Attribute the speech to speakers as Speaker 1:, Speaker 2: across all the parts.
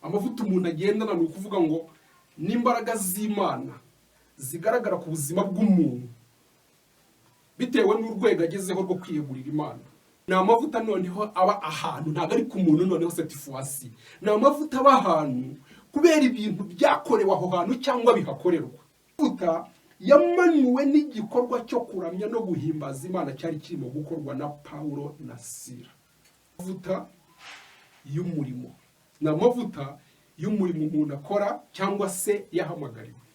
Speaker 1: Amavuta umuntu agendana ni ukuvuga ngo n'imbaraga z'Imana zigaragara ku buzima bw'umuntu bitewe n'urwego agezeho rwo kwiyegurira Imana. Ni amavuta noneho aba ahantu, ntabwo ari ku muntu noneho cette fois-ci. Ni amavuta aba ahantu kubera ibintu byakorewe aho hantu cyangwa bihakorerwa. Amavuta yamanuwe n'igikorwa cyo kuramya no guhimbaza Imana cyari kirimo gukorwa na Paulo na Sila. Amavuta y'umurimo ni amavuta y'umurimo umuntu akora cyangwa se yahamagariwe.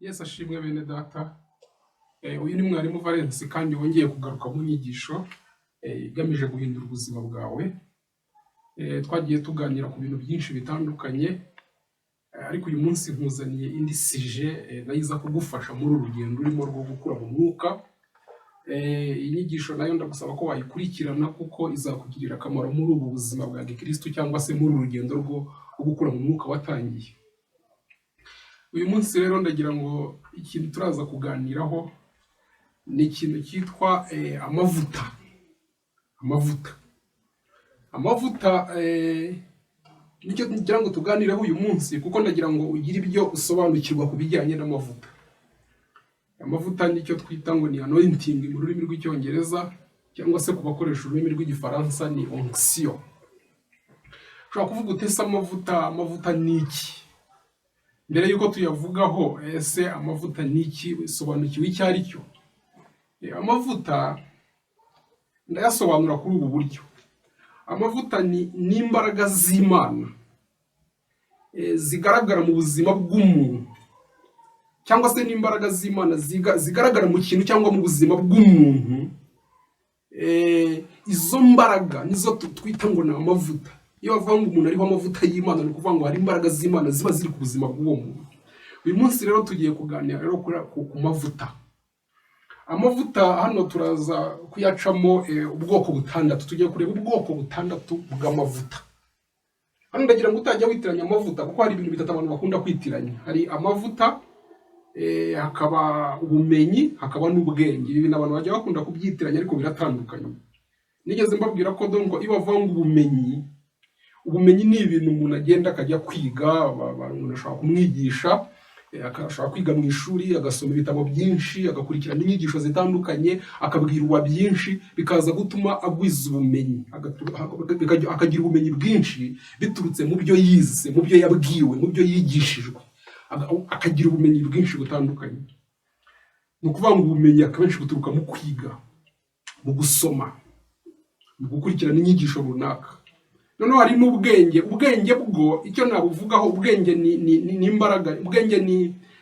Speaker 1: Yesu ashimwe bene data. Uyu ni mwarimu Valens kandi wongeye kugaruka mu nyigisho igamije guhindura ubuzima bwawe. Twagiye tuganira ku bintu byinshi bitandukanye, ariko uyu munsi nkuzaniye indi sujet nayo iza kugufasha muri uru rugendo urimo rwo gukura mu mwuka. Iyi nyigisho nayo ndagusaba ko wayikurikirana kuko izakugirira akamaro muri ubu buzima bwa gikristo cyangwa se muri uru rugendo rwo gukura mu mwuka watangiye. Uyu munsi rero ndagira ngo ikintu turaza kuganiraho ni ikintu cyitwa amavuta. Amavuta. Amavuta nicyo ngira ngo tuganireho uyu munsi kuko ndagira ngo ugire ibyo usobanukirwa ku bijyanye n'amavuta. Amavuta nicyo twita ngo ni anointing mu rurimi rw'Icyongereza cyangwa se ku bakoresha ururimi rw'Igifaransa ni onction. Ushobora kuvuga uti ese amavuta ni iki? Mbere y'uko tuyavugaho, ese amavuta ni iki? Usobanukiwe icyo ari cyo? Amavuta ndayasobanura kuri ubu buryo. Amavuta ni imbaraga z'Imana zigaragara mu buzima bw'umuntu cyangwa se n'imbaraga z'Imana zigaragara mu kintu cyangwa mu buzima bw'umuntu. Izo mbaraga nizo twita ngo ni amavuta. Iyo bavuga ngo umuntu ariho amavuta y'Imana ni ukuvuga ngo hari imbaraga z'Imana ziba ziri ku buzima bw'uwo muntu. Uyu munsi rero tugiye kuganira rero ku mavuta. Amavuta hano turaza kuyacamo ubwoko butandatu. Tugiye kureba ubwoko butandatu bw'amavuta. Hano ndagira ngo utajya witiranya amavuta kuko hari ibintu bitatu abantu bakunda kwitiranya. Hari amavuta, hakaba ubumenyi, hakaba n'ubwenge. Ibi bintu abantu bajya bakunda kubyitiranya ariko biratandukanye. Nigeze mbabwira ko donc iyo bavuga ngo ubumenyi, ubumenyi ni ibintu umuntu agenda akajya kwiga, umuntu ashobora kumwigisha, ashobora kwiga mu ishuri, agasoma ibitabo byinshi, agakurikirana inyigisho zitandukanye, akabwirwa byinshi, bikaza gutuma agwiza ubumenyi, akagira ubumenyi bwinshi biturutse mu byo yize, mu byo yabwiwe, mu byo yigishijwe, akagira ubumenyi bwinshi butandukanye. Ni ukuvuga ngo ubumenyi akenshi buturuka mu kwiga, mu gusoma, mu gukurikirana inyigisho runaka. Noneho hari n'ubwenge. Ubwenge bwo icyo nabuvugaho, ubwenge ni imbaraga, ubwenge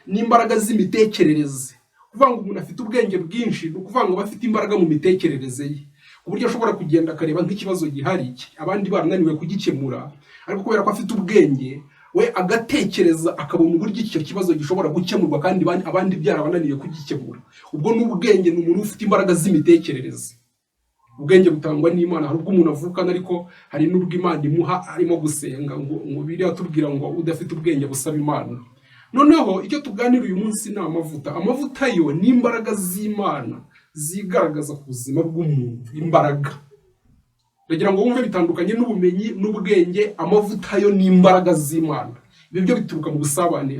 Speaker 1: ni imbaraga z'imitekerereze. Kuvuga ngo umuntu afite ubwenge bwinshi ni ukuvuga ngo aba afite imbaraga mu mitekerereze ye, ku buryo ashobora kugenda akareba nk'ikibazo gihari abandi barananiwe kugikemura, ariko kubera ko afite ubwenge we agatekereza akabona uburyo icyo kibazo gishobora gukemurwa kandi abandi byarabananiye kugikemura. Ubwo ni ubwenge, ni umuntu ufite imbaraga z'imitekerereze. Ubwenge butangwa n'Imana, hari ubwo umuntu avukana ariko hari n'ubwo Imana imuha arimo gusenga, ngo biriya tubwira ngo udafite ubwenge busaba Imana. Noneho icyo tuganira uyu munsi ni amavuta. Amavuta yo ni imbaraga z'Imana zigaragaza ku buzima bw'umuntu. Imbaraga ndagira ngo wumve bitandukanye n'ubumenyi n'ubwenge. Amavuta yo ni imbaraga z'Imana. Ibi byo bituruka mu busabane,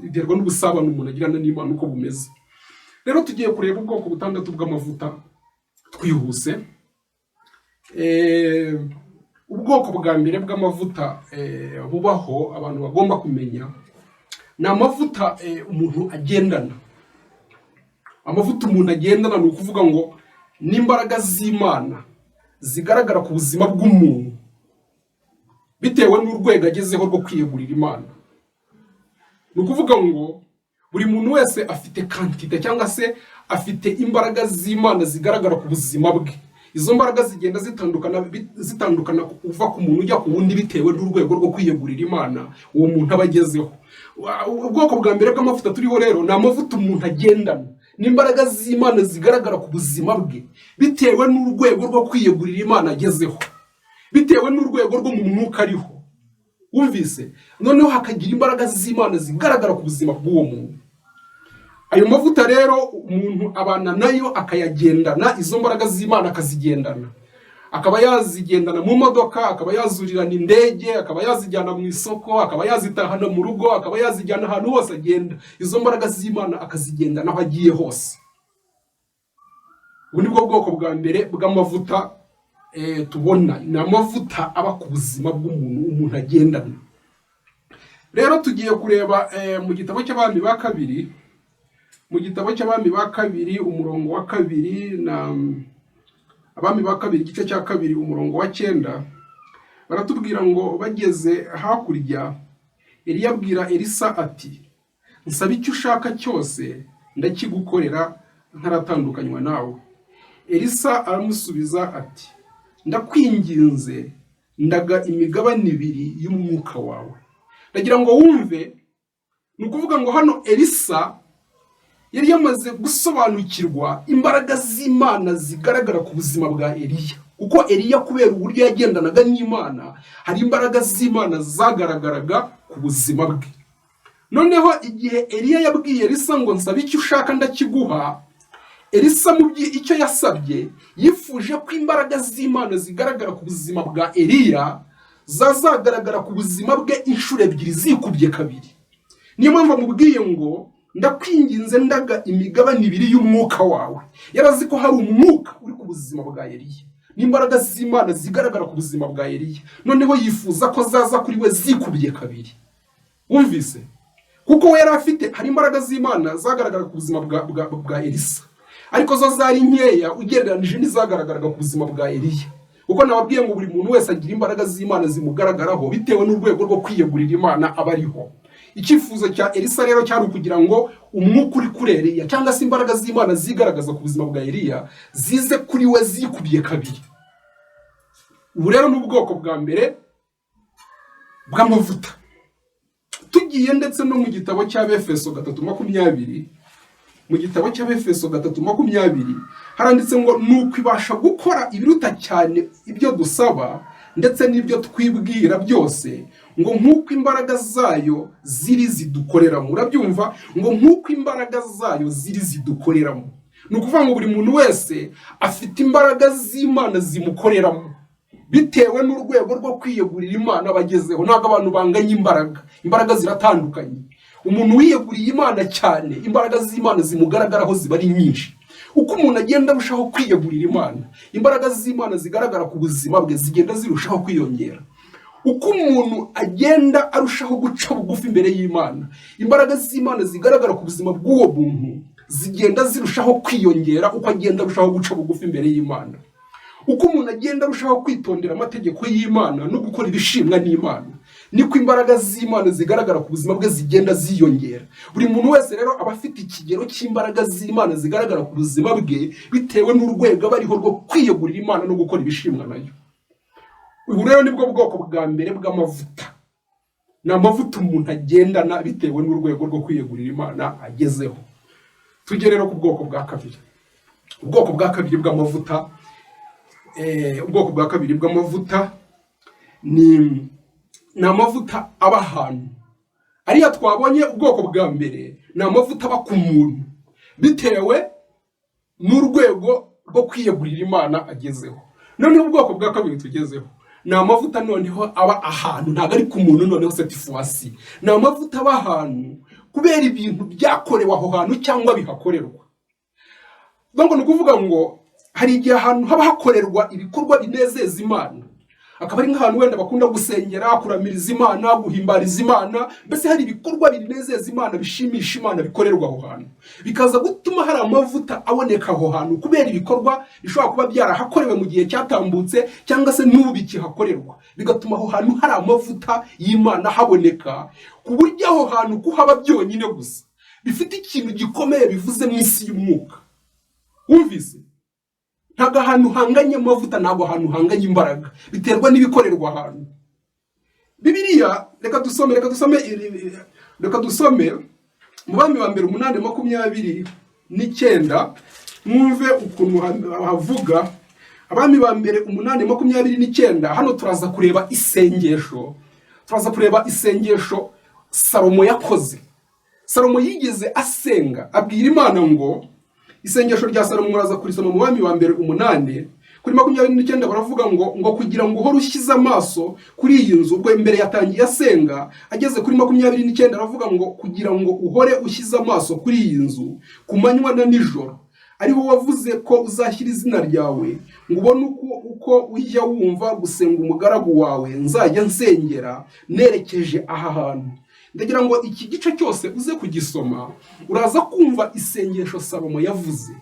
Speaker 1: biterwa n'ubusabane umuntu agirana n'Imana uko bumeze. Rero tugiye kureba ubwoko butandatu bw'amavuta twihuse. Ubwoko bwa mbere bw'amavuta bubaho abantu bagomba kumenya ni amavuta umuntu agendana. Amavuta umuntu agendana ni ukuvuga ngo ni imbaraga z'Imana zigaragara ku buzima bw'umuntu bitewe n'urwego agezeho rwo kwiyegurira Imana. Ni ukuvuga ngo buri muntu wese afite quantité cyangwa se afite imbaraga z'Imana zigaragara ku buzima bwe. Izo mbaraga zigenda zitandukana uva ku muntu ujya ku wundi bitewe n'urwego rwo kwiyegurira Imana uwo muntu aba agezeho. Ubwoko bwa mbere bw'amavuta turiho rero ni amavuta umuntu agendana. N'imbaraga z'Imana zigaragara ku buzima bwe bitewe n'urwego rwo kwiyegurira Imana agezeho, bitewe n'urwego rwo mu mwuka ariho. Wumvise? Noneho hakagira imbaraga z'Imana zigaragara ku buzima bw'uwo muntu. Ayo mavuta rero umuntu abana nayo, akayagendana, izo mbaraga z'Imana akazigendana, akaba yazigendana mu modoka, akaba yazurirana indege, akaba yazijyana mu isoko, akaba yazitahana mu rugo, akaba yazijyana ahantu hose agenda. Izo mbaraga z'Imana akazigendana aho agiye hose. Ubu ni bwo bwoko bwa mbere bw'amavuta tubona, ni amavuta aba ku buzima bw'umuntu, umuntu agendana. Rero tugiye kureba mu gitabo cy'Abami ba Kabiri, mu gitabo cy'Abami ba Kabiri umurongo wa 2, na Abami ba Kabiri igice cya 2 umurongo wa 9, baratubwira ngo: "Bageze hakurya, Eliya abwira Elisa ati: 'Nsaba icyo ushaka cyose, ndakigukorera ntaratandukanywa nawe.' Elisa aramusubiza ati: 'Ndakwinginze, ndaga imigabane ibiri y'umwuka wawe.'" Ndagira ngo wumve, ni ukuvuga ngo hano Elisa yari yamaze gusobanukirwa imbaraga z'Imana zigaragara ku buzima bwa Eliya, kuko Eliya kubera uburyo yagendanaga n'Imana, hari imbaraga z'Imana zagaragaraga ku buzima bwe. Noneho igihe Eliya yabwiye Elisa ngo: "Nsaba icyo ushaka ndakiguha," Elisa mu icyo yasabye, yifuje ko imbaraga z'Imana zigaragara ku buzima bwa Eliya zazagaragara ku buzima bwe inshuro ebyiri, zikubye kabiri. Niyo mpamvu amubwiye ngo: "Ndakwinginze, ndaga imigabane ibiri y'umwuka wawe." Yarazi ko hari umwuka uri ku buzima bwa Eliya n'imbaraga z'Imana zigaragara ku buzima bwa Eliya, noneho yifuza ko zaza kuri we zikubye kabiri. Wumvise? Kuko we yari afite, hari imbaraga z'Imana zagaragara ku buzima bwa Elisa, ariko zo zari nkeya ugereranije n'izagaragaraga ku buzima bwa Eliya, kuko nababwiye ngo buri muntu wese agira imbaraga z'Imana zimugaragaraho bitewe n'urwego rwo kwiyegurira Imana aba ariho. Icyifuzo cya Elisa rero cyari ukugira ngo umwuka uri kuri Eliya, cyangwa se imbaraga z'Imana zigaragaza ku buzima bwa Eliya, zize kuri we zikubiye kabiri. Ubu rero ni ubwoko bwa mbere bw'amavuta. Tugiye ndetse no mu gitabo cy'Abefeso 3:20, mu gitabo cy'Abefeso 3:20 haranditse ngo: "Nuko ibasha gukora ibiruta cyane ibyo dusaba ndetse n'ibyo twibwira byose, ngo nk'uko imbaraga zayo ziri zidukoreramo." Urabyumva? Ngo nk'uko imbaraga zayo ziri zidukoreramo. Ni ukuvuga ngo buri muntu wese afite imbaraga z'Imana zimukoreramo bitewe n'urwego rwo kwiyegurira Imana bagezeho. Ntabwo abantu banganya imbaraga, imbaraga ziratandukanye. Umuntu wiyeguriye Imana cyane, imbaraga z'Imana zimugaragaraho ziba ari nyinshi. Uko umuntu agenda arushaho kwiyegurira Imana, imbaraga z'Imana zigaragara ku buzima bwe zigenda zirushaho kwiyongera. Uko umuntu agenda arushaho guca bugufi imbere y'Imana, imbaraga z'Imana zigaragara ku buzima bw'uwo muntu zigenda zirushaho kwiyongera, uko agenda arushaho guca bugufi imbere y'Imana. Uko umuntu agenda arushaho kwitondera amategeko y'Imana no gukora ibishimwa n'Imana, niko imbaraga z'Imana zigaragara ku buzima bwe zigenda ziyongera. Buri muntu wese rero aba afite ikigero cy'imbaraga z'Imana zigaragara ku buzima bwe bitewe n'urwego aba ariho rwo kwiyegurira Imana no gukora ibishimwa nayo. Ubu rero nibwo bwoko bwa mbere bw'amavuta, ni amavuta umuntu agendana bitewe n'urwego rwo kwiyegurira Imana agezeho. Tujye rero ku bwoko bwa kabiri. Ubwoko bwa kabiri bw'amavuta, ubwoko bwa kabiri bw'amavuta ni amavuta aba ahantu. Ariya twabonye ubwoko bwa mbere ni amavuta aba ku muntu bitewe n'urwego rwo kwiyegurira Imana agezeho. Noneho ubwoko bwa kabiri tugezeho ni amavuta noneho aba ahantu, ntabwo ari ku muntu. Noneho cette fois-ci ni amavuta aba ahantu kubera ibintu byakorewe aho hantu cyangwa bihakorerwa. Donc ni ukuvuga ngo hari igihe ahantu haba hakorerwa ibikorwa binezeza Imana, akaba ari nk'ahantu wenda bakunda gusengera, kuramiriza Imana, guhimbariza Imana, mbese hari ibikorwa binezeza Imana, bishimisha Imana bikorerwa aho hantu, bikaza gutuma hari amavuta aboneka aho hantu kubera ibikorwa bishobora kuba byarahakorewe mu gihe cyatambutse cyangwa se n'ubu bikihakorerwa, bigatuma aho hantu hari amavuta y'Imana haboneka, ku buryo aho hantu kuhaba byonyine gusa bifite ikintu gikomeye bivuze mu isi y'umwuka. Wumvise? Ntabwo ahantu hanganye amavuta, ntabwo ahantu hanganye imbaraga, biterwa n'ibikorerwa ahantu. Bibiliya, reka dusome mu Bami ba Mbere 8:20. 29, mwumve ukuntu havuga. Abami ba Mbere 8:29. Hano turaza kureba isengesho, turaza kureba isengesho Salomo yakoze. Salomo yigeze asenga, abwira Imana ngo, isengesho rya Salomo muraza kurisoma mu Bami wa Mbere 8:29. Baravuga ngo kugira ngo uhore ushyize amaso kuri iyi nzu. Ubwo imbere yatangiye asenga, ageze kuri 29 aravuga ngo kugira ngo uhore ushyize amaso kuri iyi nzu ku manywa na nijoro, ariho wavuze ko uzashyira izina ryawe, ngo ubone uko ujya wumva gusenga umugaragu wawe nzajya nsengera nerekeje aha hantu. Ndagira ngo iki gice cyose uze kugisoma, uraza kumva isengesho Salomo yavuze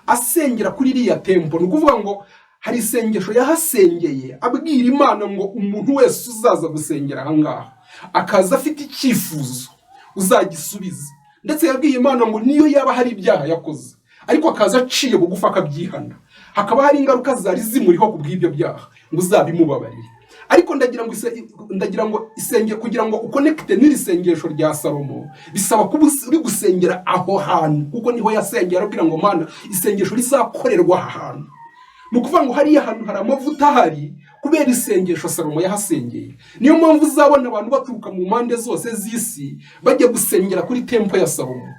Speaker 1: asengera kuri iriya temple. Ni ukuvuga ngo hari isengesho yahasengeye, abwira Imana ngo umuntu wese uzaza gusengera aha ngaha, akaza afite icyifuzo, uzagisubize. Ndetse yabwiye Imana ngo niyo yaba hari ibyaha yakoze, ariko akaza aciye bugufi akabyihana, hakaba hari ingaruka zari zimuriho ku bw'ibyo byaha, ngo uzabimubabarire. Ariko ndagira ngo isenge, kugira ngo uconnecte n'iri sengesho rya Salomo, bisaba kuba uri gusengera aho hantu, kuko niho yasengera, arabwira ngo Mana, isengesho rizakorerwa aha hantu. Ni ukuvuga ngo hariya hantu hari amavuta ahari kubera isengesho Salomo yahasengeye. Niyo mpamvu uzabona abantu baturuka mu mpande zose z'isi bajya gusengera kuri temple ya Salomo,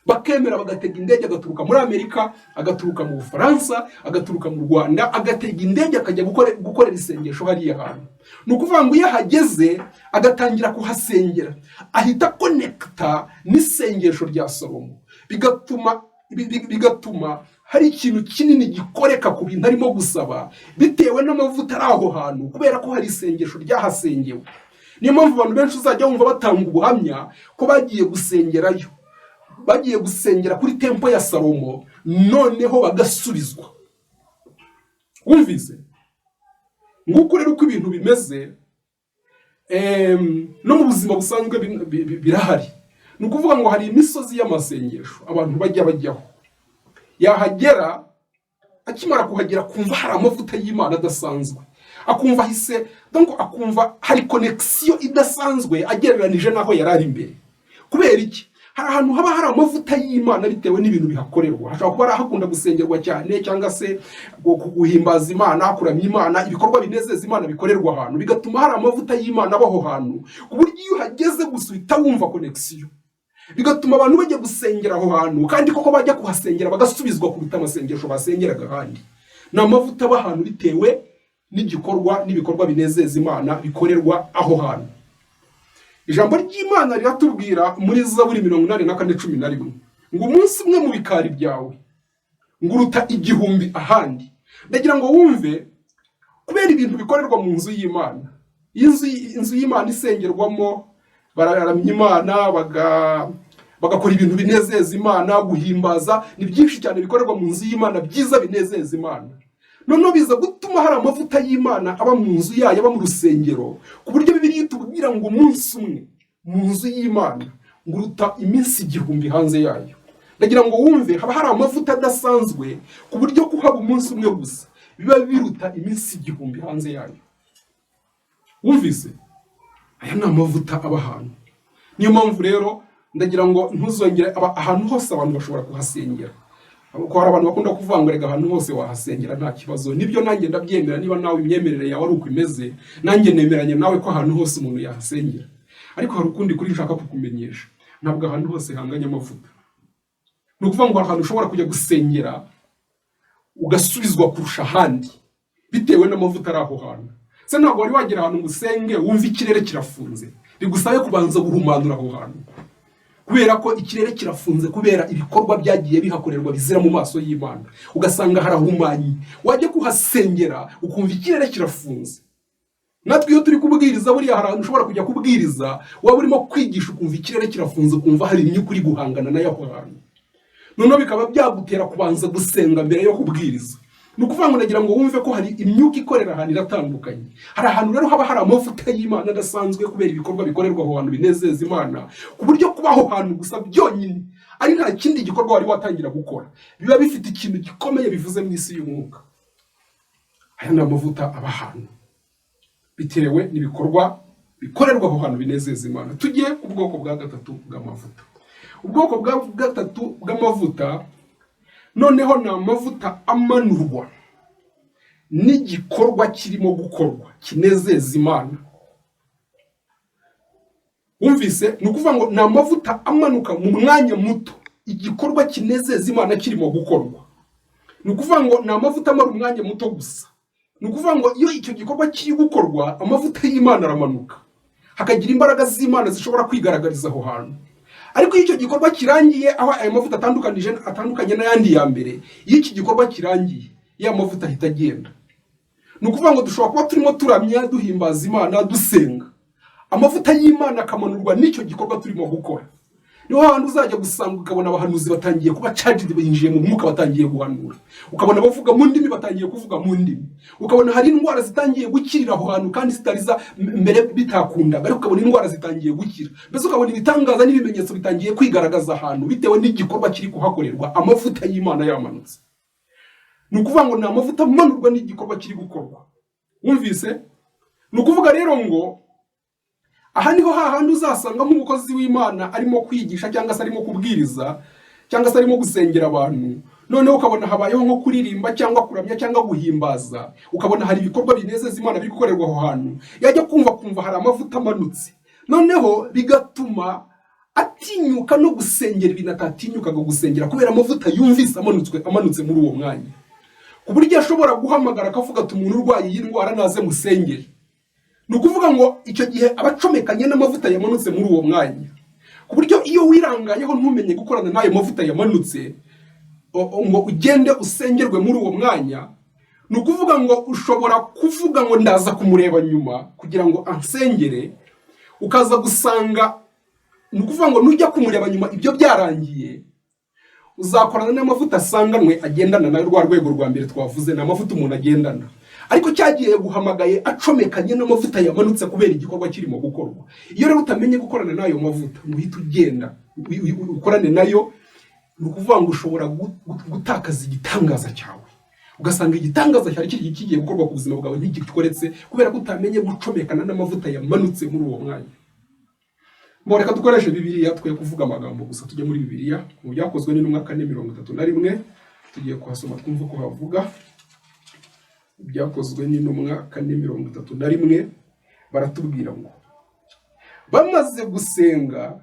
Speaker 1: bakemera bagatega indege, agaturuka muri Amerika, agaturuka mu Bufaransa, agaturuka mu Rwanda, agatega indege akajya gukorera isengesho hariya hantu. Ni ukuvuga ngo iyo ahageze agatangira kuhasengera, ahita aconnecta n'isengesho rya Salomo, bigatuma hari ikintu kinini gikoreka ku bintu arimo gusaba, bitewe n'amavuta ari aho hantu, kubera ko hari isengesho ryahasengewe. Niyo mpamvu abantu benshi uzajya wumva batanga ubuhamya ko bagiye gusengerayo, bagiye gusengera kuri temple ya Salomo, noneho bagasubizwa. Wumvise? Nguko rero uko ibintu bimeze. No mu buzima busanzwe birahari. Ni ukuvuga ngo hari imisozi y'amasengesho abantu bajya bajyaho, yahagera, akimara kuhagera akumva hari amavuta y'Imana adasanzwe, akumva ahise, donc akumva hari connexion idasanzwe agereranije n'aho yari ari imbere. Kubera iki? Hari ahantu haba hari amavuta y'Imana bitewe n'ibintu bihakorerwa. Hashobora kuba hari ahakunda gusengerwa cyane, cyangwa se guhimbaza Imana, kuramya Imana, ibikorwa binezeza Imana bikorerwa ahantu, bigatuma hari amavuta y'Imana aba aho hantu, ku buryo iyo uhageze gusa uhita wumva connexion, bigatuma abantu bajya gusengera aho hantu, kandi koko bajya kuhasengera bagasubizwa kuruta amasengesho basengeraga ahandi. Ni amavuta aba ahantu bitewe n'igikorwa n'ibikorwa binezeza Imana bikorerwa aho hantu. Ijambo ry'Imana riratubwira muri Zaburi 84:11 ngo umunsi umwe mu bikari byawe ngo uruta 1000 ahandi. Ndagira ngo wumve, kubera ibintu bikorerwa mu nzu y'Imana, inzu y'Imana isengerwamo, bararamya Imana, bagakora ibintu binezeza Imana, guhimbaza, ni byinshi cyane bikorerwa mu nzu y'Imana byiza binezeza Imana. Noneho biza gutuma hari amavuta y'Imana aba mu nzu yayo, aba mu rusengero, ku buryo Bibiliya itubwira ngo umunsi umwe mu nzu y'Imana ngo uruta iminsi 1000 hanze yayo. Ndagira ngo wumve, haba hari amavuta adasanzwe ku buryo kuhaba umunsi umwe gusa biba biruta iminsi 1000 hanze yayo. Wumvise? Aya ni amavuta aba ahantu. Niyo mpamvu rero ndagira ngo ntuzongere ahantu hose abantu bashobora kuhasengera, kuko hari abantu bakunda kuvuga ngo rega ahantu hose wahasengera nta kibazo. Nibyo, nanjye ndabyemera. Niba nawe imyemerere yawe ari uko imeze, nanjye nemeranya nawe ko ahantu hose umuntu yahasengera. Ariko hari ukundi kuri nshaka kukumenyesha: ntabwo ahantu hose hanganya amavuta. Ni ukuvuga ngo hari ahantu ushobora kujya gusengera ugasubizwa kurusha ahandi, bitewe n'amavuta ari aho hantu. Se ntabwo wari wagera ahantu ngo usenge, wumve ikirere kirafunze, bigusabe kubanza guhumanura aho hantu, kubera ko ikirere kirafunze kubera ibikorwa byagiye bihakorerwa bizira mu maso y'Imana, ugasanga harahumanye, wajya kuhasengera ukumva ikirere kirafunze? Natwe iyo turi kubwiriza, buriya hari ahantu ushobora kujya kubwiriza, waba urimo kwigisha ukumva ikirere kirafunze, ukumva hari imyuka uri guhangana nayo aho hantu, noneho bikaba byagutera kubanza gusenga mbere yo kubwiriza. Ni ukuvuga ngo ndagira ngo wumve ko hari imyuka ikorera ahantu iratandukanye. Hari ahantu rero haba hari amavuta y'Imana adasanzwe kubera ibikorwa bikorerwa aho hantu binezeza Imana, ku buryo kuba aho hantu gusa byonyine, ari nta kindi gikorwa wari watangira gukora, biba bifite ikintu gikomeye bivuze mu isi y'umwuka. Aya ni amavuta aba ahantu bitewe n'ibikorwa bikorerwa aho hantu binezeza Imana. Tujye ku bwoko bwa gatatu bw'amavuta. Ubwoko bwa gatatu bw'amavuta Noneho ni amavuta amanurwa n'igikorwa kirimo gukorwa kinezeza Imana. Wumvise? Ni ukuvuga ngo ni amavuta amanuka mu mwanya muto igikorwa kinezeza Imana kirimo gukorwa. Ni ukuvuga ngo ni amavuta amara umwanya muto gusa. Ni ukuvuga ngo iyo icyo gikorwa kiri gukorwa, amavuta y'Imana aramanuka, hakagira imbaraga z'Imana zishobora kwigaragariza aho hantu. Ariko iyo icyo gikorwa kirangiye, aho aya mavuta atandukanije, atandukanye n'ayandi ya mbere, iyo iki gikorwa kirangiye, ya mavuta ahita agenda. Ni ukuvuga ngo dushobora kuba turimo turamya, duhimbaza Imana, dusenga, amavuta y'Imana akamanurwa n'icyo gikorwa turimo gukora. Niho hantu uzajya gusanga ukabona abahanuzi batangiye kuba charged, binjiye mu mwuka, batangiye guhanura, ukabona abavuga mu ndimi batangiye kuvuga mu ndimi, ukabona hari indwara zitangiye gukirira aho hantu kandi zitari za mbere bitakundaga, ariko ukabona indwara zitangiye gukira. Mbese ukabona ibitangaza n'ibimenyetso bitangiye kwigaragaza ahantu bitewe n'igikorwa kiri kuhakorerwa, amavuta y'Imana yamanutse. Ni ukuvuga ngo ni amavuta amanurwa n'igikorwa kiri gukorwa. Wumvise? Ni ukuvuga rero ngo aha niho hahandi uzasanga nk'umukozi w'Imana arimo kwigisha, cyangwa se arimo kubwiriza, cyangwa se arimo gusengera abantu, noneho ukabona habayeho nko kuririmba cyangwa kuramya cyangwa guhimbaza, ukabona hari ibikorwa binezeza Imana biri gukorerwa aho hantu, yajya kumva hari amavuta amanutse, noneho bigatuma atinyuka no gusengera ibintu atatinyukaga gusengera, kubera amavuta yumvise amanutse muri uwo mwanya, ku buryo ashobora guhamagara akavuga ati: "Umuntu urwaye iyi ndwara naze musengere." Ni ukuvuga ngo icyo gihe aba acomekanye n'amavuta yamanutse muri uwo mwanya, ku buryo iyo wirangayeho ntumenye gukorana n'ayo mavuta yamanutse ngo ugende usengerwe muri uwo mwanya, ni ukuvuga ngo ushobora kuvuga ngo ndaza kumureba nyuma kugira ngo ansengere, ukaza gusanga, ni ukuvuga ngo nujya kumureba nyuma ibyo byarangiye, uzakorana n'amavuta asanganwe agendana nayo. Rwa rwego rwa mbere twavuze ni amavuta umuntu agendana, ariko cyagiye guhamagaye acomekanye n'amavuta yamanutse kubera igikorwa kirimo gukorwa. Iyo rero utamenye gukorana n'ayo mavuta ngo uhite ugenda ukorane nayo, ni ukuvuga ngo ushobora gutakaza igitangaza cyawe, ugasanga igitangaza cyari kigiye gukorwa ku buzima bwawe ntigikoretse kubera ko utamenye gucomekana n'amavuta yamanutse muri uwo mwanya. Bo reka dukoreshe Bibiliya, twe kuvuga amagambo gusa, tujye muri Bibiliya mu Byakozwe n'Intumwa 4:31. Tugiye kuhasoma twumve uko havuga. Ibyakozwe n'Intumwa 4:31 baratubwira ngo: "Bamaze gusenga,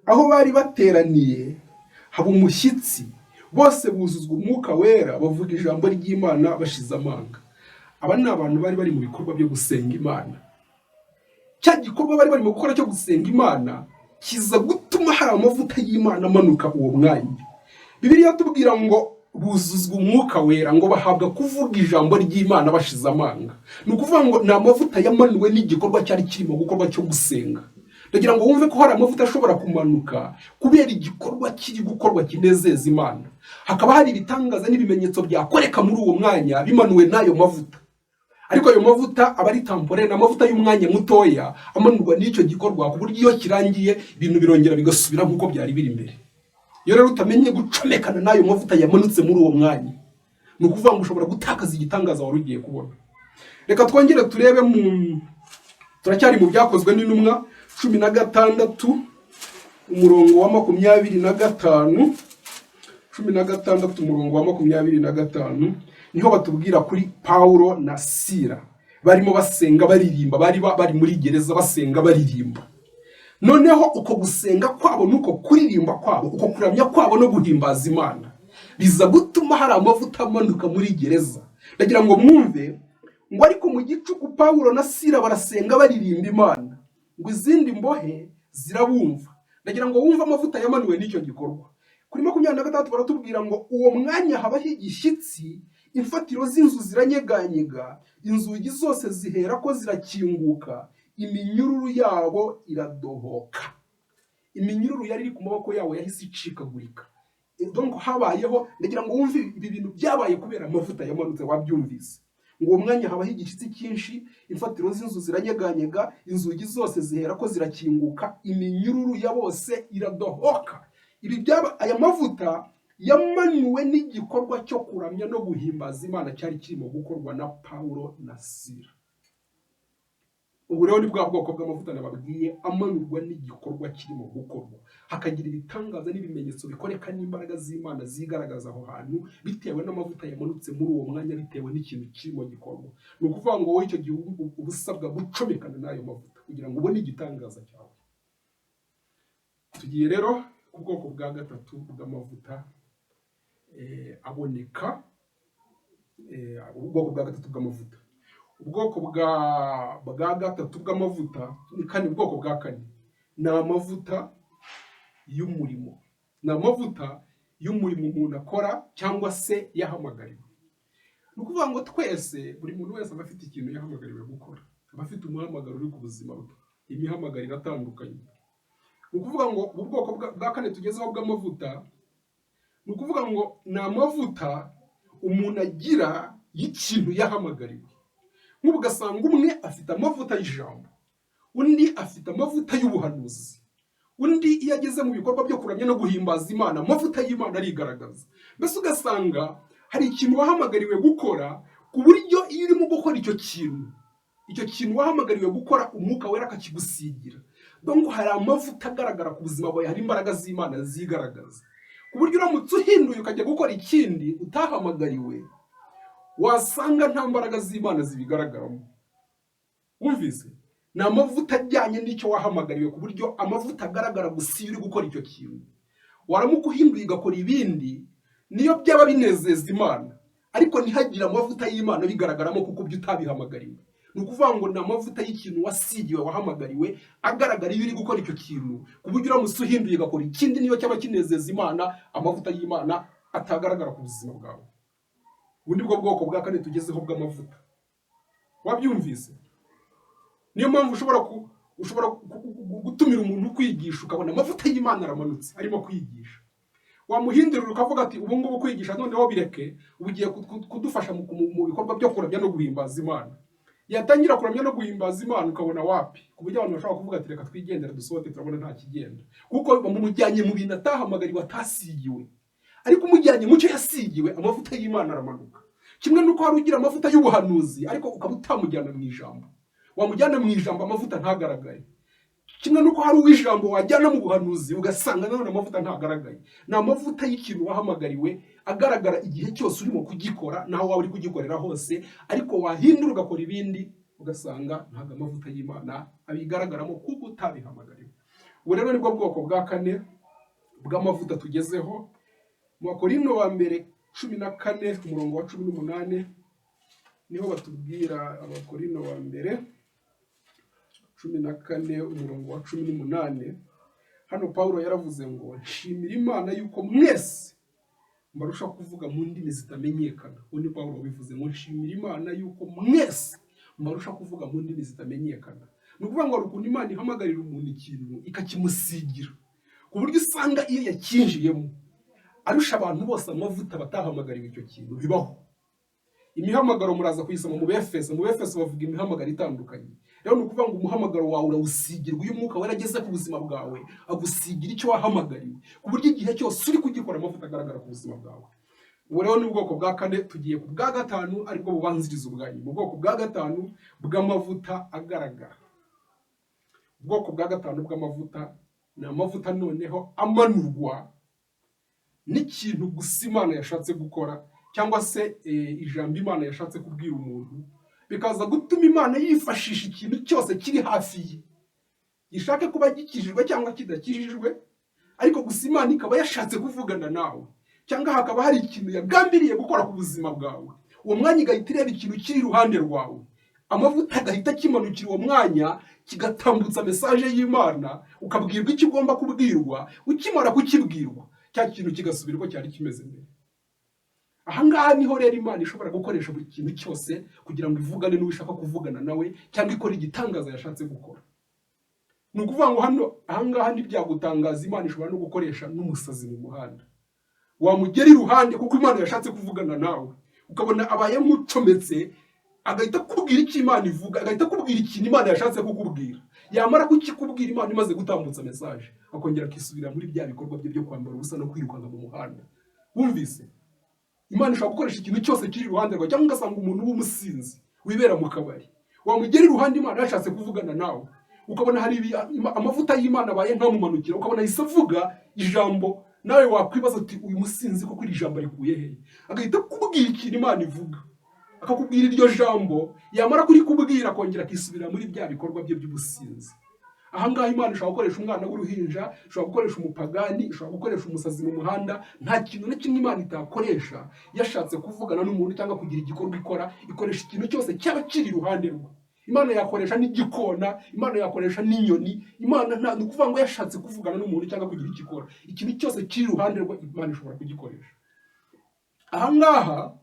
Speaker 1: aho bari bateraniye haba umushyitsi, bose buzuzwa Umwuka Wera, bavuga ijambo ry'Imana bashize amanga." Aba ni abantu bari bari mu bikorwa byo gusenga Imana. Cya gikorwa bari barimo gukora cyo gusenga Imana kiza gutuma hari amavuta y'Imana amanuka uwo mwanya. Bibiliya tubwira ngo buzuzwa Umwuka Wera, ngo bahabwa kuvuga ijambo ry'Imana bashize amanga. Ni ukuvuga ngo ni amavuta yamanuwe n'igikorwa cyari kirimo gukorwa cyo gusenga. Ndagira ngo wumve ko hari amavuta ashobora kumanuka kubera igikorwa kiri gukorwa kinezeza Imana, hakaba hari ibitangaza n'ibimenyetso byakoreka muri uwo mwanya bimanuwe n'ayo mavuta. Ariko ayo mavuta aba ari temporaire, ni amavuta y'umwanya mutoya amanurwa n'icyo gikorwa, ku buryo iyo kirangiye ibintu birongera bigasubira nk'uko byari biri imbere. Iyo rero utamenye gucomekana n'ayo mavuta yamanutse muri uwo mwanya, ni ukuvuga ngo ushobora gutakaza igitangaza wari ugiye kubona. Reka twongere turebe mu, turacyari mu Byakozwe n'Intumwa 16 umurongo wa 25. 16 umurongo wa 25 niho batubwira kuri Pawulo na Sila barimo basenga baririmba, bari bari muri gereza basenga baririmba. Noneho uko gusenga kwabo n'uko kuririmba kwabo, uko kuramya kwabo no guhimbaza Imana, biza gutuma hari amavuta amanuka muri gereza. Ndagira ngo mwumve ngo: "Ariko mu gicuku Pawulo na Sila barasenga baririmba Imana, ngo izindi mbohe zirabumva." Ndagira ngo wumve amavuta yamanuwe n'icyo gikorwa. Kuri 26 baratubwira ngo: "Uwo mwanya habaho igishyitsi, imfatiro z'inzu ziranyeganyega, inzugi zose zihera ko zirakinguka, iminyururu yabo iradohoka." Iminyururu yari iri ku maboko yabo yahise icikagurika. Donc habayeho, ndagira ngo wumve ibi bintu byabaye kubera amavuta yamanutse. Wabyumvise ngo uwo mwanya habaho igishyitsi cyinshi, imfatiro z'inzu ziranyeganyega, inzugi zose zihera ko zirakinguka, iminyururu ya bose iradohoka. Ibi byaba, aya mavuta yamanuwe n'igikorwa cyo kuramya no guhimbaza Imana cyari kirimo gukorwa na Pawulo na Sila. Ubu rero ni bwa bwoko bw'amavuta nababwiye amanurwa n'igikorwa kirimo gukorwa. Hakagira ibitangaza n'ibimenyetso bikoreka n'imbaraga z'Imana zigaragaza aho hantu, bitewe n'amavuta yamanutse muri uwo mwanya, bitewe n'ikintu kirimo gikorwa. Ni ukuvuga ngo wowe icyo gihe uba usabwa gucomekana n'ayo mavuta kugira ngo ubone igitangaza cyawe. Tugiye rero ku bwoko bwa gatatu bw'amavuta aboneka, ubwoko bwa gatatu bw'amavuta. Ubwoko bwa gatatu bw'amavuta ni kane, ubwoko bwa kane ni amavuta y'umurimo. Ni amavuta y'umurimo umuntu akora cyangwa se yahamagariwe. Ni ukuvuga ngo twese, buri muntu wese aba afite ikintu yahamagariwe gukora, aba afite umuhamagaro uri ku buzima bwe. Imihamagaro iratandukanye. Ni ukuvuga ngo ubu bwoko bwa kane tugezeho bw'amavuta, ni ukuvuga ngo ni amavuta umuntu agira y'ikintu yahamagariwe. Nk'ubu ugasanga umwe afite amavuta y'ijambo, undi afite amavuta y'ubuhanuzi, undi iyo ageze mu bikorwa byo kuramya no guhimbaza Imana, amavuta y'Imana arigaragaza. Mbese ugasanga hari ikintu wahamagariwe gukora, ku buryo iyo urimo gukora icyo kintu, icyo kintu wahamagariwe gukora, Umwuka Wera akakigusigira. Donc hari amavuta agaragara ku buzima bwawe, hari imbaraga z'Imana zigaragaza, ku buryo uramutse uhinduye ukajya gukora ikindi utahamagariwe, wasanga nta mbaraga z'Imana zibigaragaramo. Wumvise? Ni amavuta ajyanye n'icyo wahamagariwe, ku buryo amavuta agaragara gusa iyo uri gukora icyo kintu. Waramuka uhinduye ugakora ibindi, niyo byaba binezeza Imana, ariko ntihagire amavuta y'Imana bigaragaramo, kuko ibyo utabihamagariwe. Ni ukuvuga ngo ni amavuta y'ikintu wasigiwe, wahamagariwe, agaragara iyo uri gukora icyo kintu, ku buryo uramutse uhinduye ugakora ikindi, niyo cyaba kinezeza Imana, amavuta y'Imana atagaragara ku buzima bwawe. Ubu ni bwo bwoko bwa kane tugezeho bw'amavuta. Wabyumvise? Niyo mpamvu ushobora gutumira umuntu kwigisha, ukabona amavuta y'Imana aramanutse arimo kwigisha. Wamuhindurira ukavuga ati: "Ubu ngubu kwigisha noneho bireke, ubu ugiye kudufasha mu bikorwa byo kuramya no guhimbaza Imana." Yatangira kuramya no guhimbaza Imana, ukabona wapi, ku buryo abantu bashobora kuvuga ati: "Reka twigendere dusohoke, turabona nta kigenda," kuko bamumujyanye mu bintu atahamagariwe, atasigiwe. Ariko umujyanye mu cyo yasigiwe, amavuta y'Imana aramanuka. Kimwe n'uko hari ugira amavuta y'ubuhanuzi, ariko ukaba utamujyana mu ijambo. Wamujyana mu ijambo, amavuta ntagaragare. Kimwe n'uko hari uw'ijambo wajyana mu buhanuzi, ugasanga nanone amavuta ntagaragaye. Ni amavuta y'ikintu wahamagariwe, agaragara igihe cyose urimo kugikora, naho waba uri kugikorera hose. Ariko wahindura ugakora ibindi, ugasanga ntabwo amavuta y'Imana abigaragaramo, kuko utabihamagariwe. Ubu rero nibwo bwoko bwa kane bw'amavuta tugezeho. Mu Bakorino wa mbere 14, umurongo wa 18, niho batubwira. Abakorino wa mbere 14, umurongo wa 18. Hano Pawulo yaravuze ngo: "Nshimira Imana yuko mwese mbarusha kuvuga mu ndimi zitamenyekana." Uwo ni Pawulo wabivuze ngo: "Nshimira Imana yuko mwese mbarusha kuvuga mu ndimi zitamenyekana." Ni ukuvuga ngo hari ukuntu Imana ihamagarira umuntu ikintu ikakimusigira, ku buryo usanga iyo yakinjiyemo arusha abantu bose amavuta batahamagariwe icyo kintu. Bibaho. Imihamagaro muraza kuyisoma mu Befeso. Mu Befeso bavuga imihamagaro itandukanye. Rero ni ukuvuga ngo umuhamagaro wawe urawusigirwa. Iyo Umwuka Wera ageze ku buzima bwawe, agusigira icyo wahamagariwe, ku buryo igihe cyose uri kugikora, amavuta agaragara ku buzima bwawe. Ubu rero ni ubwoko bwa kane. Tugiye ku bwa gatanu, aribwo bubanziriza ubwa nyuma. Ubwoko bwa gatanu bw'amavuta agaragara, ubwoko bwa gatanu bw'amavuta, ni amavuta noneho amanurwa n'ikintu gusa Imana yashatse gukora, cyangwa se ijambo Imana yashatse kubwira umuntu, bikaza gutuma Imana yifashisha ikintu cyose kiri hafi ye, gishake kuba gikijijwe cyangwa kidakijijwe, ariko gusa Imana ikaba yashatse kuvugana nawe, cyangwa hakaba hari ikintu yagambiriye gukora ku buzima bwawe. Uwo mwanya igahita ireba ikintu kiri iruhande rwawe, amavuta agahita akimanukira uwo mwanya, kigatambutsa message y'Imana, ukabwirwa icyo ugomba kubwirwa. Ukimara kukibwirwa, cya kintu kigasubira uko cyari kimeze mbere. Ahangaha niho rero Imana ishobora gukoresha buri kintu cyose kugira ngo ivugane n'uwo ishaka kuvugana nawe, cyangwa ikore igitangaza yashatse gukora. Ni ukuvuga ngo hano ahangaha ntibyagutangaza, Imana ishobora no gukoresha n'umusazi mu muhanda, wamugera iruhande kuko Imana yashatse kuvugana nawe, ukabona abaye nk'ucometse, agahita akubwira icyo Imana ivuga, agahita akubwira ikintu Imana yashatse kukubwira. Yamara kukikubwira, Imana imaze gutambutsa message, akongera akisubira muri bya bikorwa bye byo kwambara ubusa no kwirukanka mu muhanda. Wumvise? Imana ishobora gukoresha ikintu cyose kiri iruhande rwawe, cyangwa ugasanga umuntu w'umusinzi wibera mu kabari, wamugera iruhande Imana yashatse kuvugana nawe, Ukabona hari amavuta y'Imana abaye nkamumanukira, ukabona ahise avuga ijambo, nawe wakwibaza uti: "Uyu musinzi koko iri jambo arikuye he?" Agahita akubwira ikintu Imana ivuga, akakubwira iryo jambo, yamara kurikubwira akongera akisubira muri bya bikorwa bye by'ubusinzi. Ahangaha Imana ishobora gukoresha umwana w'uruhinja, ishobora gukoresha umupagani, ishobora gukoresha umusazi mu muhanda. Nta kintu na kimwe Imana itakoresha yashatse kuvugana n'umuntu cyangwa kugira igikorwa ikora. Ikoresha ikintu cyose cyaba kiri iruhande rwe. Imana yakoresha n'igikona, Imana yakoresha n'inyoni. Imana nta, ni ukuvuga ngo yashatse kuvugana n'umuntu cyangwa kugira icyo ikora, ikintu cyose kiri iruhande rwe Imana ishobora kugikoresha. Ahangaha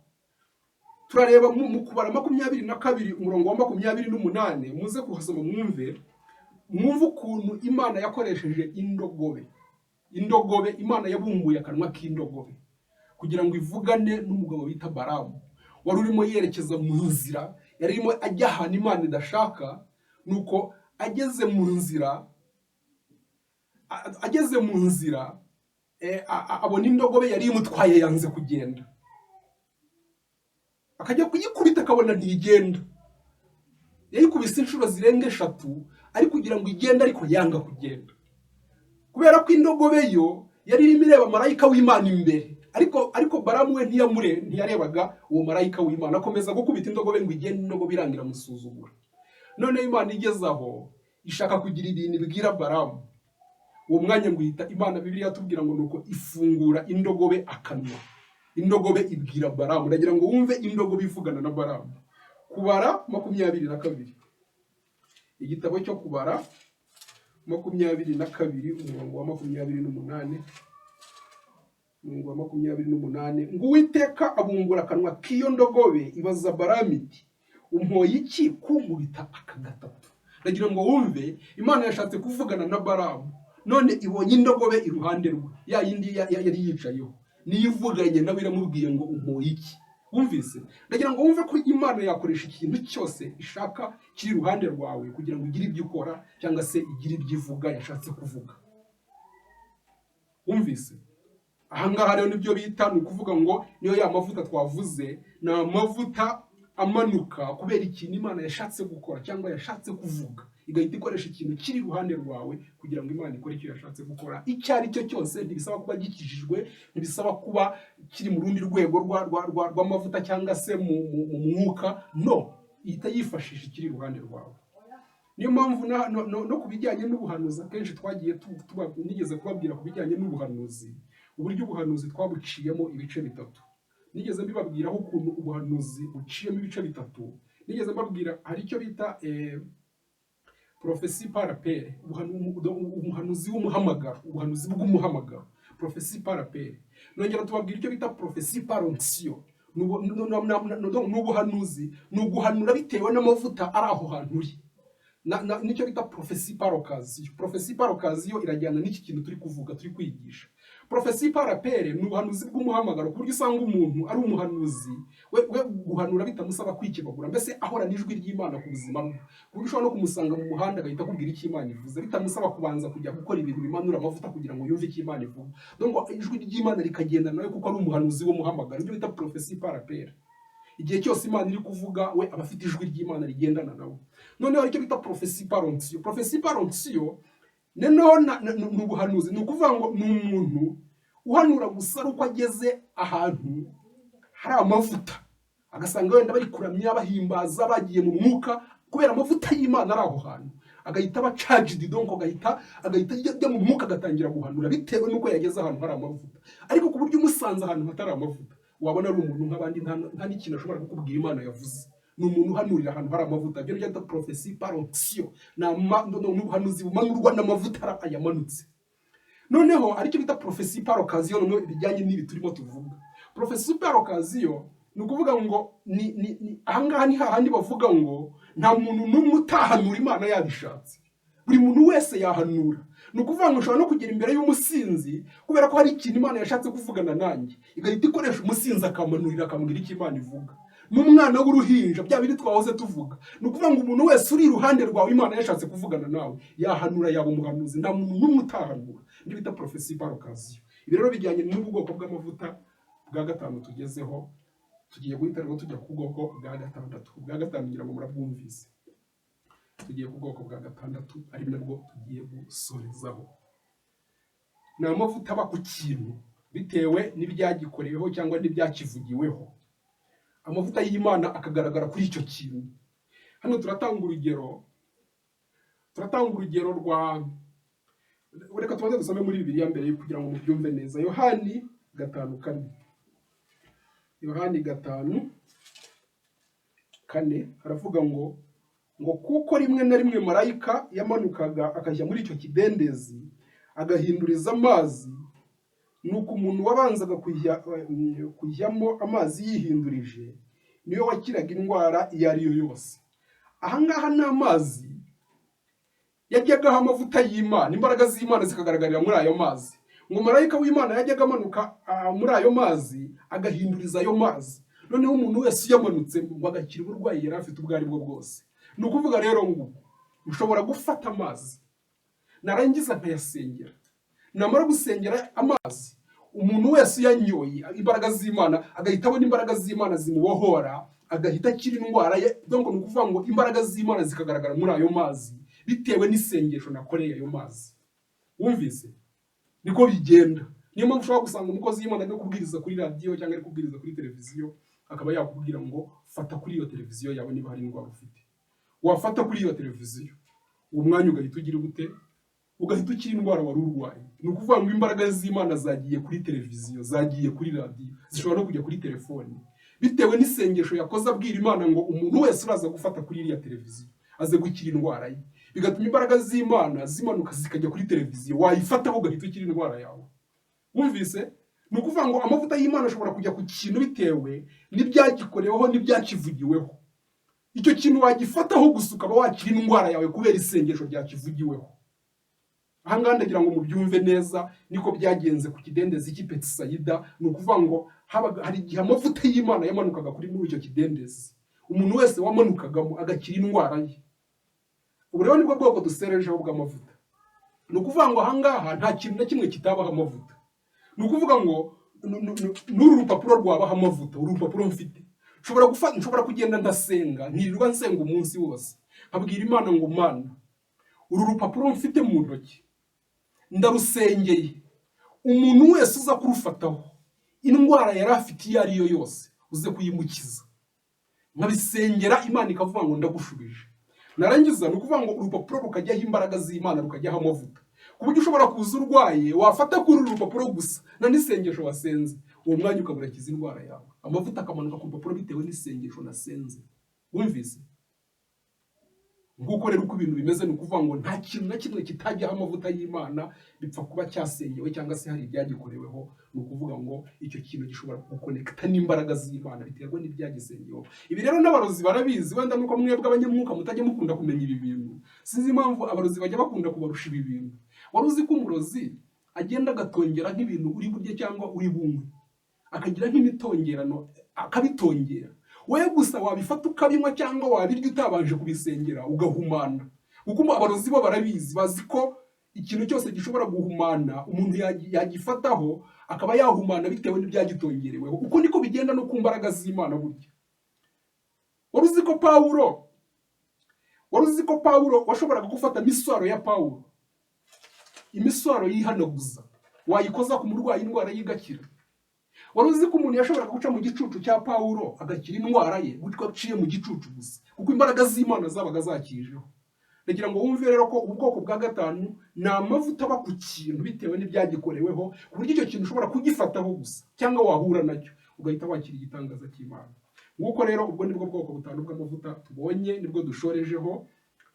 Speaker 1: turareba mu Kubara 22, umurongo wa 28. Muze kuhasoma mwumve ukuntu Imana yakoresheje indogobe. Indogobe, Imana yabumbuye akanwa k'indogobe kugira ngo ivugane n'umugabo bita Baramu, wari urimo yerekeza mu nzira, yari arimo ajya ahantu Imana idashaka. Nuko ageze mu nzira abona indogobe yari imutwaye yanze kugenda, akajya kuyikubita akabona ntigenda. Yayikubise inshuro zirenga eshatu ari kugira ngo igende, ariko yanga kugenda, kubera ko indogobe yo yari irimo ireba marayika w'Imana imbere, ariko Baramu we ntiyarebaga uwo marayika w'Imana, akomeza gukubita indogobe ngo igende. Indogobe irangira amusuzugura. Noneho Imana igeze aho ishaka kugira ibintu ibwira Baramu. Uwo mwanya ngo ihita Imana, Bibiliya tubwira ngo nuko ifungura indogobe akanwa, indogobe ibwira Baramu. Ndagira ngo wumve indogobe ivugana na Baramu. Kubara 22, igitabo cyo Kubara 22, umurongo wa 28, umurongo wa 28 ngo: "Uwiteka abumbura akanwa k'iyo ndogobe, ibaza Baramu iti: 'Umpoye iki kunkubita aka gatatu?'" Ndagira ngo wumve, Imana yashatse kuvugana na Baramu, none ibonye indogobe iruhande rwe, ya yindi yari yicayeho, niyo ivuganye nawe, iramubwiye ngo: "Umpoye iki?" Wumvise? Ndagira ngo wumve ko Imana yakoresha ikintu cyose ishaka kiri iruhande rwawe kugira ngo ugire ibyo ukora cyangwa se igire ibyo ivuga yashatse kuvuga. Wumvise? Ahangaha rero nibyo bita, ni ukuvuga ngo niyo ya mavuta twavuze, ni amavuta amanuka kubera ikintu Imana yashatse gukora cyangwa yashatse kuvuga, igahita ikoresha ikintu kiri iruhande rwawe kugira ngo Imana ikore icyo yashatse gukora, icyo ari cyo cyose. Ntibisaba kuba gikijijwe, ntibisaba kuba kiri mu rundi rwego rw'amavuta cyangwa se mu mwuka. No ihita yifashisha ikiri iruhande rwawe. Niyo mpamvu na, no, no, no ku bijyanye n'ubuhanuzi akenshi twagiye nigeze kubabwira ku bijyanye n'ubuhanuzi, uburyo ubuhanuzi twabuciyemo ibice bitatu. Nigeze mbibabwiraho ukuntu ubuhanuzi buciyemo ibice bitatu. Nigeze mbabwira, hari icyo bita prophétie par appel, umuhanuzi w'umuhamagaro, ubuhanuzi bw'umuhamagaro, prophétie par appel. Nongera tubabwira icyo bita prophétie par onction. Ni ubuhanuzi, ni uguhanura bitewe n'amavuta ari aho hantu uri. Nicyo bita prophétie par occasion. Prophétie par occasion irajyana n'iki kintu turi kuvuga, turi kwigisha. Prophétie par appel ni ubuhanuzi bw'umuhamagaro, ku buryo usanga umuntu ari umuhanuzi, we guhanura bitamusaba kwikebagura, mbese ahorana ijwi ry'Imana ku buzima bwe, ku buryo ushobora no kumusanga mu muhanda agahita akubwira icyo Imana ivuze, bitamusaba kubanza kujya gukora ibintu bimanura amavuta kugira ngo yumve icyo Imana ivuga. Donc ijwi ry'Imana rikagendana nawe kuko ari umuhanuzi w'umuhamagaro, ibyo bita prophétie par appel. Igihe cyose Imana iri kuvuga, we aba afite ijwi ry'Imana rigendana nawe. Noneho hari icyo bita prophétie par onction. Prophétie par onction noneho ni ubuhanuzi, ni ukuvuga ngo ni umuntu uhanura gusa ari uko ageze ahantu hari amavuta, agasanga wenda bari kuramya, bahimbaza, bagiye mu mwuka kubera amavuta y'Imana ari aho hantu, agahita aba charged, donc agahita ajya mu mwuka, agatangira guhanura bitewe n'uko yageze ahantu hari amavuta. Ariko ku buryo umusanze ahantu hatari amavuta, wabona ari umuntu nk'abandi, nta n'ikintu ashobora kukubwira Imana yavuze. Ni umuntu uhanurira ahantu hari amavuta, ibyo bita prophétie par onction. Ni ubuhanuzi bumanurwa n'amavuta yamanutse. Noneho aricyo bita prophétie par occasion, noneho bijyanye n'ibi turimo tuvuga. Prophétie par occasion ni ukuvuga ngo ni ahangaha ni hahandi bavuga ngo nta muntu n'umwe utahanura Imana yabishatse, buri muntu wese yahanura. Ni ukuvuga ngo ushobora no kugera imbere y'umusinzi, kubera ko hari ikintu Imana yashatse kuvugana nanjye, igahita ikoresha umusinzi akamanurira, akambwira icyo Imana ivuga. N'umwana w'uruhinja, bya bindi twahoze tuvuga. Ni ukuvuga ngo umuntu wese uri iruhande rwawe Imana yashatse kuvugana nawe yahanura, yaba umuhanuzi. Nta muntu n'umwe utahanura, nibyo bita prophétie par occasion. Ibi rero bijyanye n'ubu bwoko bw'amavuta bwa gatanu tugezeho. Tugiye guhita rero tujya ku bwoko bwa gatandatu. Ubwa gatanu ngira ngo murabwumvise. Tugiye ku bwoko bwa gatandatu, ari nabwo tugiye gusorezaho. Ni amavuta aba ku kintu bitewe n'ibyagikoreweho cyangwa n'ibyakivugiweho, amavuta y'Imana akagaragara kuri icyo kintu. Hano turatanga urugero rwa, reka tubanze dusome muri Bibiliya mbere kugira ngo mubyumve neza. Yohani 5:4, Yohani 5:4 haravuga ngo "Kuko rimwe na rimwe marayika yamanukaga akajya muri icyo kidendezi, agahinduriza amazi, nuko umuntu wabanzaga kujyamo amazi yihindurije, niwe wakiraga indwara iyo ari yo yose." Ahangaha ni amazi yajyagaho amavuta y'Imana, imbaraga z'Imana zikagaragarira muri ayo mazi. Ngo marayika w'Imana yajyaga amanuka muri ayo mazi, agahinduriza ayo mazi, noneho umuntu wese uyamanutsemo ngo agakira uburwayi yari afite ubwo ari bwo bwose. Ni ukuvuga rero ngo ushobora gufata amazi, narangiza nkayasengera, namara gusengera amazi, umuntu wese uyanyoye imbaraga z'Imana, agahita abona imbaraga z'Imana zimubohora, agahita akira indwara ye. Donc ni ukuvuga ngo imbaraga z'Imana zikagaragara muri ayo mazi bitewe n'isengesho nakoreye ayo mazi. Wumvise? Niko bigenda. Niyo mpamvu ushobora gusanga umukozi w'Imana ari kubwiriza kuri radiyo cyangwa ari kubwiriza kuri televiziyo, akaba yakubwira ngo fata kuri iyo televiziyo yawe niba hari indwara ufite. Wafata kuri iyo televiziyo, uwo mwanya ugahita ugira gute? Ugahita ukira indwara wari urwaye. Ni ukuvuga ngo imbaraga z'Imana zagiye kuri televiziyo, zagiye kuri radiyo, zishobora no kujya kuri telefoni, bitewe n'isengesho yakoze abwira Imana ngo umuntu wese uraza gufata kuri iriya televiziyo aze gukira indwara ye. Bigatuma imbaraga z'Imana zimanuka zikajya kuri televiziyo, wayifataho ugahita ukira indwara yawe. Wumvise? Ni ukuvuga ngo amavuta y'Imana ashobora kujya ku kintu bitewe n'ibyagikoreweho n'ibyakivugiweho. Icyo kintu wagifataho gusa, ukaba wakira indwara yawe kubera isengesho ryakivugiweho. Aha ngaha ndagira ngo mubyumve neza, niko byagenze ku kidendezi cy'i Betisayida. Ni ukuvuga ngo habaga hari igihe amavuta y'Imana yamanukaga kuri muri icyo kidendezi, umuntu wese wamanukagamo agakira indwara ye. Ubu rero nibwo bwoko duserejeho bw'amavuta. Ni ukuvuga ngo aha ngaha nta kintu na kimwe kitabaho amavuta. Ni ukuvuga ngo n'uru rupapuro rwabaho amavuta. Uru rupapuro mfite, nshobora kugenda ndasenga, nkirirwa nsenga umunsi wose, nkabwira Imana ngo "Mana, uru rupapuro mfite mu ntoki ndarusengeye, umuntu wese uza kurufataho, indwara yari afite iyo ari yo yose uze kuyimukiza." Nkabisengera, Imana ikavuga ngo "Ndagushubije." Narangiza, ni ukuvuga ngo urupapuro rukajyaho imbaraga z'Imana, rukajyaho amavuta, ku buryo ushobora kuza urwaye, wafata kuri uru rupapuro gusa na n'isengesho wasenze, uwo mwanya ukaba urakiza indwara yawe. Amavuta akamanuka ku rupapuro bitewe n'isengesho nasenze. Wumvise? Nguko rero uko ibintu bimeze. Ni ukuvuga ngo nta kintu na kimwe kitajyaho amavuta y'Imana, bipfa kuba cyasengewe cyangwa se hari ibyagikoreweho. Ni ukuvuga ngo icyo kintu gishobora gukonekita n'imbaraga z'Imana, biterwa n'ibyagisengeweho. Ibi rero n'abarozi barabizi, wenda nuko mwebwe abanyamwuka mutajya mukunda kumenya ibi bintu. Sinzi impamvu abarozi bajya bakunda kubarusha ibi bintu. Wari uzi ko umurozi agenda agatongera nk'ibintu uri burye cyangwa uri bunywe, akagira nk'imitongerano, akabitongera, wowe gusa wabifata ukabinywa cyangwa wabirya utabanje kubisengera, ugahumana? Kuko abarozi bo barabizi, bazi ko ikintu cyose gishobora guhumana, umuntu yagifataho akaba yahumana bitewe n'ibyagitongereweho. Uko niko bigenda no ku mbaraga z'Imana burya. Wari uzi ko Pawulo washoboraga gufata imiswaro ya Pawulo, imiswaro yihanaguza, wayikoza ku murwayi indwara ye igakira? Wari uzi ko umuntu yashoboraga guca mu gicucu cya Pawulo agakira indwara ye, gutyo aciye mu gicucu gusa, kuko imbaraga z'Imana zabaga zakijeho? Ndagira ngo wumve rero ko ubwoko bwa gatanu ni amavuta aba ku kintu bitewe n'ibyagikoreweho, ku buryo icyo kintu ushobora kugifataho gusa cyangwa wahura nacyo ugahita wakira igitangaza cy'Imana. Nguko rero, ubwo nibwo bwoko butanu bw'amavuta tubonye, nibwo dushorejeho.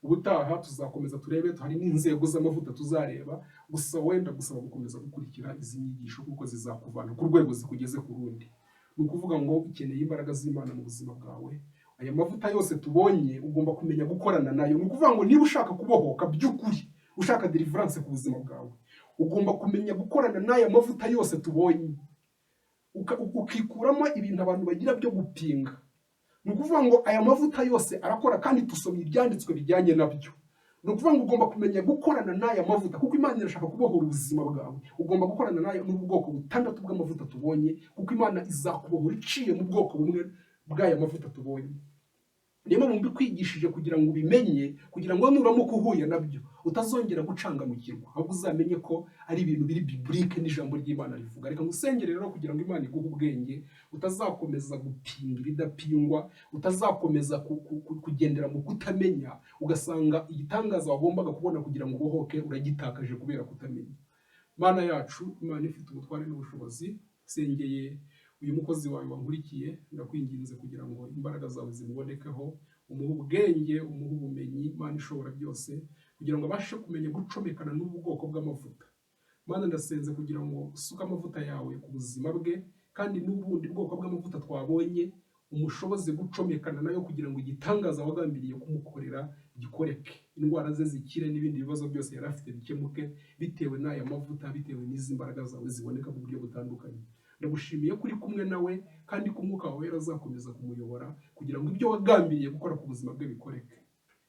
Speaker 1: Ubutaha tuzakomeza turebe, hari n'inzego z'amavuta tuzareba. Gusa wenda gusaba gukomeza gukurikira izi nyigisho, kuko zizakuvana ku rwego zikugeze ku rundi. Ni ukuvuga ngo ukeneye imbaraga z'Imana mu buzima bwawe. Aya mavuta yose tubonye, ugomba kumenya gukorana nayo. Ni ukuvuga ngo niba ushaka kubohoka by'ukuri, ushaka deliverance ku buzima bwawe, ugomba kumenya gukorana n'aya mavuta yose tubonye, ukikuramo ibintu abantu bagira byo gupinga. Ni ukuvuga ngo aya mavuta yose arakora, kandi tusomye ibyanditswe bijyanye nabyo. Ni ukuvuga ngo ugomba kumenya gukorana n'aya mavuta, kuko Imana irashaka kubohora ubuzima bwawe. Ugomba gukorana n'aya, n'ubu bwoko butandatu bw'amavuta tubonye, kuko Imana izakubohora iciye mu bwoko bumwe bw'aya mavuta tubonye. Niyo mpamvu mbikwigishije kugira ngo ubimenye, kugira ngo nuramuka uhuye nabyo utazongera gucangamukirwa, ahubwo uzamenye ko ari ibintu biri biblique n'ijambo ry'Imana rivuga. Reka ngusengere rero kugira ngo Imana iguhe ubwenge, utazakomeza gupinga ibidapingwa, utazakomeza kugendera mu kutamenya, ugasanga igitangaza wagombaga kubona kugira ngo ubohoke uragitakaje kubera kutamenya. Mana yacu, Imana ifite ubutware n'ubushobozi, sengeye uyu mukozi wawe wankurikiye, ndakwinginze kugira ngo imbaraga zawe zimubonekeho, umuhe ubwenge, umuhe ubumenyi, Imana ishobora byose, kugira ngo abashe kumenya gucomekana n'ubu bwoko bw'amavuta. Mana, ndasenze kugira ngo usuke amavuta yawe ku buzima bwe, kandi n'ubundi bwoko bw'amavuta twabonye umushoboze gucomekana nayo, kugira ngo igitangaza wagambiriye kumukorera gikoreke, indwara ze zikire n'ibindi bibazo byose yari afite bikemuke bitewe n'aya mavuta, bitewe n'izi mbaraga zawe ziboneka mu buryo butandukanye. Ndagushimiye ko uri kumwe nawe, kandi ko Umwuka wawe azakomeza kumuyobora kugira ngo ibyo wagambiriye gukora ku buzima bwe bikoreke.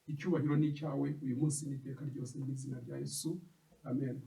Speaker 1: Icyubahiro ni icyawe uyu munsi n'iteka ryose, mu izina rya Yesu, amen.